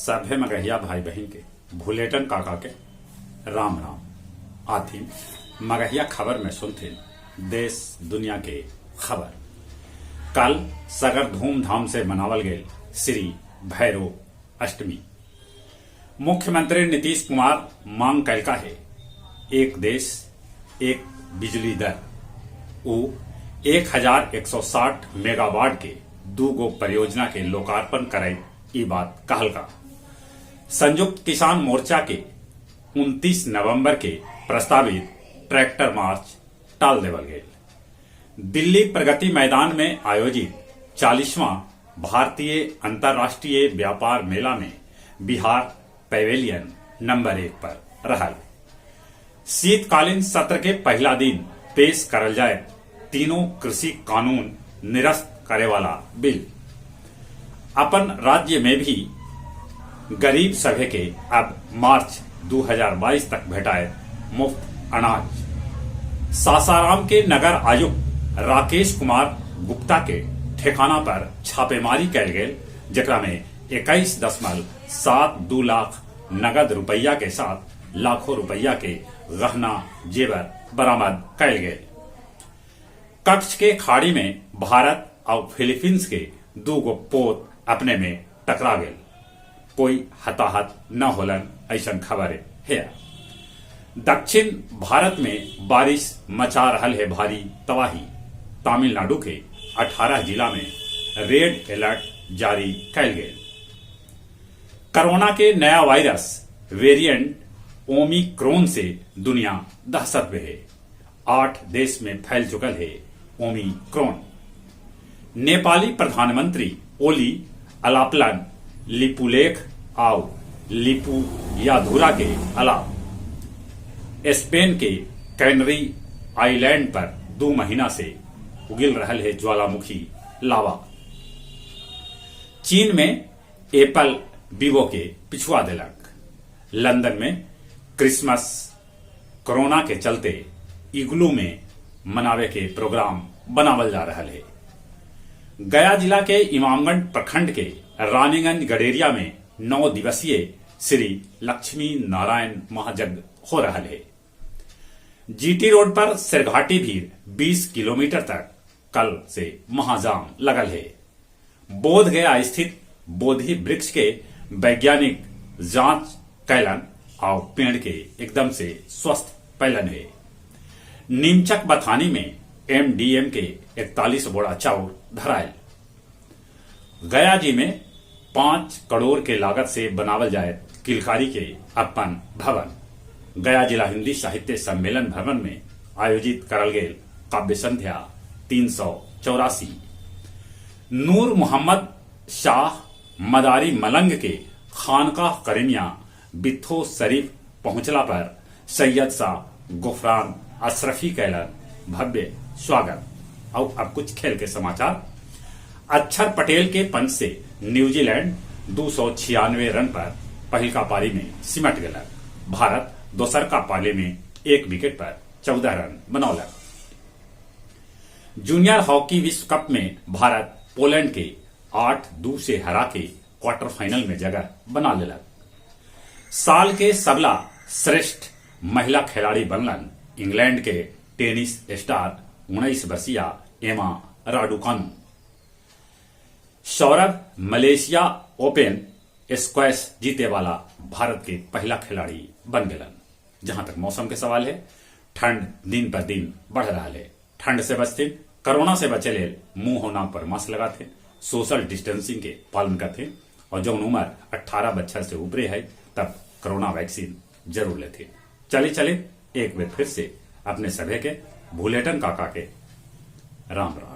सभे मगहिया भाई बहिन के भुलेटन काका के राम राम। आथिन मगहिया खबर में सुनथिन देश दुनिया के खबर। कल सगर धूमधाम से मनावल गेल श्री भैरव अष्टमी। मुख्यमंत्री नीतीश कुमार मांग कैलका हे एक देश एक बिजली दर। ऊ 1160 मेगावाट के दूगो परियोजना के लोकार्पण करैत ई बात कहलका। संयुक्त किसान मोर्चा के 29 नवंबर के प्रस्तावित ट्रैक्टर मार्च टाल देवल गेल। दिल्ली प्रगति मैदान में आयोजित 40वां भारतीय अंतर्राष्ट्रीय व्यापार मेला में बिहार पैवेलियन नंबर 1 पर रहल। शीतकालीन सत्र के पहला दिन पेश करल जाए तीनों कृषि कानून निरस्त करे वाला बिल। अपन राज्य में भी गरीब सभे के अब मार्च 2022 तक भेटाए मुफ्त अनाज। सासाराम के नगर आयुक्त राकेश कुमार गुप्ता के ठेकाना पर छापेमारी कैल गेल, जेकरा में 21.72 लाख नगद रुपया के साथ लाखों रुपया के गहना जेवर बरामद कैल गेल। कच्छ के खाड़ी में भारत और फिलीपींस के दूगो पोत अपने में टकरा गेल। कोई हताहत न होलन ऐसन खबर है। दक्षिण भारत में बारिश मचा रहल है भारी तबाही। तमिलनाडु के 18 जिला में रेड अलर्ट जारी कैल गेल। कोरोना के नया वायरस वेरिएंट ओमिक्रोन से दुनिया दहशत में है। 8 देश में फैल चुकल है ओमिक्रोन। नेपाली प्रधानमंत्री ओली अलापलन लिपुलेख आउ लिपुयाधुरा के अलाव स्पेन के कैनरी आइलैंड पर 2 महीना से उगिल रहल है ज्वालामुखी लावा। चीन में एप्पल वीवो के पिछुआ देलक। लंदन में क्रिसमस कोरोना के चलते इग्लू में मनावे के प्रोग्राम बनावल जा रहा है। गया जिला के इमामगंज प्रखंड के रानीगंज गडेरिया में 9 दिवसीय श्री लक्ष्मी नारायण महायज्ञ हो रहा है। जीटी रोड पर सिरघाटी भी 20 किलोमीटर तक कल से महाजाम लगल है। बोध गया स्थित बोधि वृक्ष के वैज्ञानिक जांच कैलन और पेड़ के एकदम से स्वस्थ पैलन है। नीमचक बथानी में एमडीएम के 41 बोरा चाउर धरायल। गया जी में 5 करोड़ के लागत से बनावल जाए किलकारी के अपन भवन। गया जिला हिंदी साहित्य सम्मेलन भवन में आयोजित करल गेल काव्य संध्या 384। नूर मोहम्मद शाह मदारी मलंग के खानकाह करीमिया बिथो शरीफ पहुंचला पर सैयद शाह गुफरान अशरफी कैलन भव्य स्वागत। और अब कुछ खेल के समाचार। अक्षर पटेल के पंच से न्यूजीलैंड 296 रन पर पहिलका पारी में सिमट गया। भारत दोसर का पाले में 1 विकेट पर 14 रन बनौलक। जूनियर हॉकी विश्व कप में भारत पोलैंड के 8-2 से हरा के क्वार्टर फाइनल में जगह बना लेलक। साल के सबला श्रेष्ठ महिला खिलाड़ी बनलन इंग्लैंड के टेनिस स्टार 19 वर्षीय Emma Raducanu. Saurabh Malaysia open squash जीते वाला भारत के पहला खिलाड़ी बन गलन। जहां तक मौसम के सवाल है, ठंड दिन पर दिन बढ़ रहा है। ठंड से बचते, कोरोना से बचे ले मुंह और नाक पर मास्क लगाते, सोशल डिस्टेंसिंग के पालन करते और जो उम्र 18 बच्चा से ऊपरे है तब कोरोना वैक्सीन जरूर लेते। चले चले एक बार फिर से अपने सभे के भूलेटन काका के राम राम।